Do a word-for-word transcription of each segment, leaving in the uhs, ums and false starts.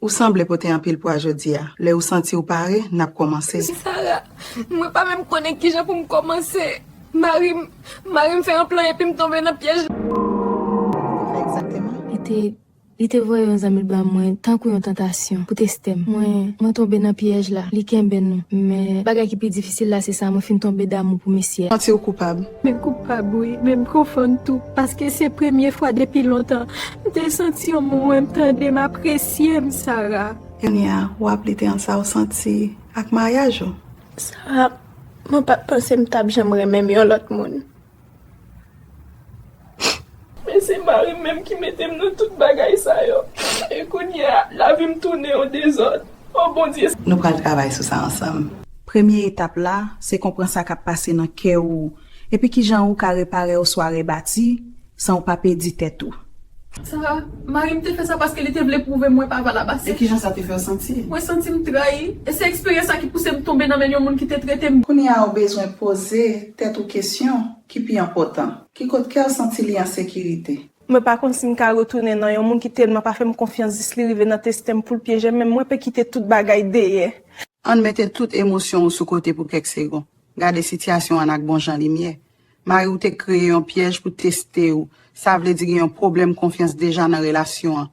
Ou sanble pote anpil pwa jodi a. Lè ou santi ou pare, n ap kòmanse. Sarah, mwen pa menm konnen kijan pou m kòmanse. Mari m, mari m fè yon plan epi m tonbe nan pyèj la. Egzakteman. Li te, li te voye yon zanmi l ba mwen tankou yon tantasyon pou teste m. Mwen, mwen tonbe nan pyèj la. Li kenbe nou. Men bagay ki pi difisil la se sa, mwen fin tonbe damou pou mesye a. Santi w koupab. Men koupab wi, men m konfonn tou, paske se premye fwa depi lontan m te santi yon moun wè m, tande m, apresye m, Sarah. Kounye a, w ap lite ant sa w santi ak maryaj ou. Sarah, mwen pa t panse m t ap janm renmen m yon lòt moun. Men se mari m menm ki mete m nan tout bagay sa yo. E kounye a, lavi m tounen yon dezòd. O Bondye! Nou pral travay sou sa ansanm. Premye etap la, se konprann sa k ap pase nan kè ou, epi kijan ou ka repare oswa rebati san ou pa pèdi tèt ou. Sa, mari m te fè sa paske li te vle pwouve mwen pa valab ase. E kijan sa te fè w santi? Mwen santi m trayi, e se eksperyans sa ki pouse m tonbe nan men yon moun ki te trete m. Kounye a, ou bezwen poze tèt ou kesyon ki pi enpòtan. Ki kot kè w santi li an sekirite? Mwen pa konn si m ka retounen nan yon moun ki tèlman pa fè m konfyans jis li rive nan teste m pou l pyeje m, men mwen pe kite tout bagay dèyè. Ann mete tout emosyon ou sou kote pou kèk segonn. Gade sitiyasyon an ak bon jan limyè. Mari w te kreye yon pyèj pou teste w. Sa vle di gen yon pwoblèm konfyans deja nan relasyon an.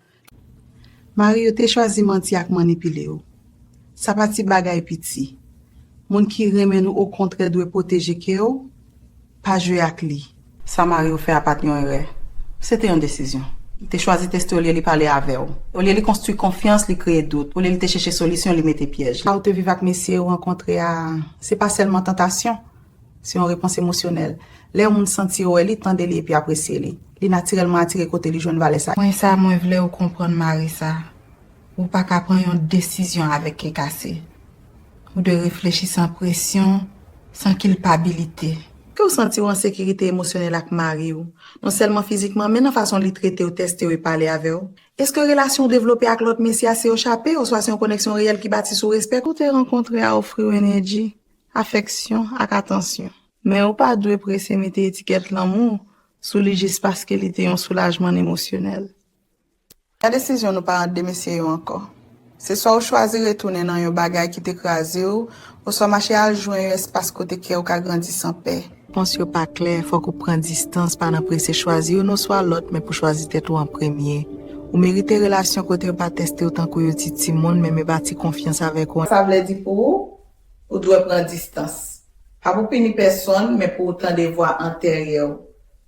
Mari yo te chwazi manti ak manipile w. Sa pa ti bagay piti. Moun ki renmen nou okontrè dwe pwoteje kè w, pa jwe ak li. Sa mari w fè a pa t yon erè. Se te yon desizyon. Li te chwazi teste w olye li pale avè w. Olye li konstwi konfyans, li kreye dout. Olye li te chèche solisyon, li mete pyèj. Sa w te viv ak mesye ou rankontre a, se pa sèlman tantasyon. Se yon repons emosyonèl. Lè yon moun santi yo wè li, tande li epi apresye li, li natirèlman atire kote li jwenn valè sa. Mwen sa mwen vle ou konprann mari sa. Ou pa ka pran yon desizyon avèk kè kase. Ou dwe reflechi san presyon, san kilpabilite. Ke w santi w an sekirite emosyonèl ak mari w, non sèlman fizikman, men nan fason li trete w, teste w e pale avè w? Èske relasyon w devlope ak lòt mesye a se yon chape, oswa se yon koneksyon reyèl ki bati sou respè? Ke w te rankontre a ofri w enèji, afeksyon, ak atansyon. Men ou pa dwe prese mete etikèt lanmou sou li jis paske li te yon soulajman emosyonèl. Fè desizyon nou pa ant de mesye yo ankò. Se swa ou chwazi retounen nan yon bagay ki te kraze w, oswa mache al jwenn yon espas kote kè w ka grandi san pè. Repons yo pa klè, fòk ou pran distans, pa nan prese chwazi youn oswa lòt, men pou chwazi tèt ou an premye. Ou merite relasyon kote yo pa teste w tankou yo ti timoun, men men bati konfyans avèk ou. Sa vle di pou ou, ou dwe pran distans. Pa pou pini pèsonn, men pou ou tande vwa enteryè w.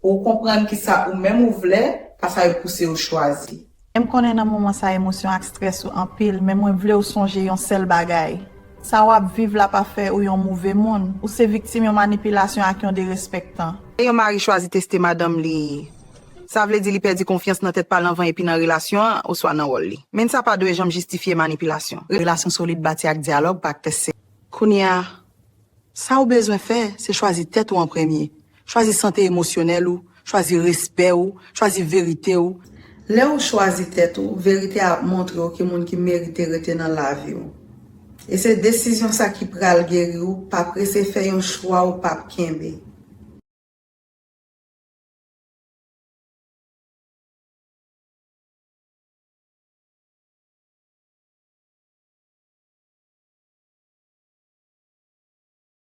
Pou ou konprann kisa ou menm ou vle, pa sa yo pouse ou chwazi. M konnen nan moman sa emosyon ak strès ou anpil, men mwen vle ou sonje yon sèl bagay. Sa w ap viv la pa fè ou yon move moun. Ou se viktim yon manipilasyon ak yon derespektan. Lè yon mari chwazi teste madanm li, sa vle di li pèdi konfyans nan tèt pa l anvan epi nan relasyon an oswa nan wòl li. Men sa pa dwe janm jistifye manipilasyon. Relasyon solid bati ak dyalòg, pa ak tès se. Kounye a, sa ou bezwen fè, se chwazi tèt ou an premye. Chwazi sante emosyonèl ou, chwazi respè ou, chwazi verite ou. Lè ou chwazi tèt ou, verite a ap montre w ki moun ki merite rete nan lavi w. E se desizyon sa ki pral geri w, pa prese fè yon chwa ou p ap kenbe.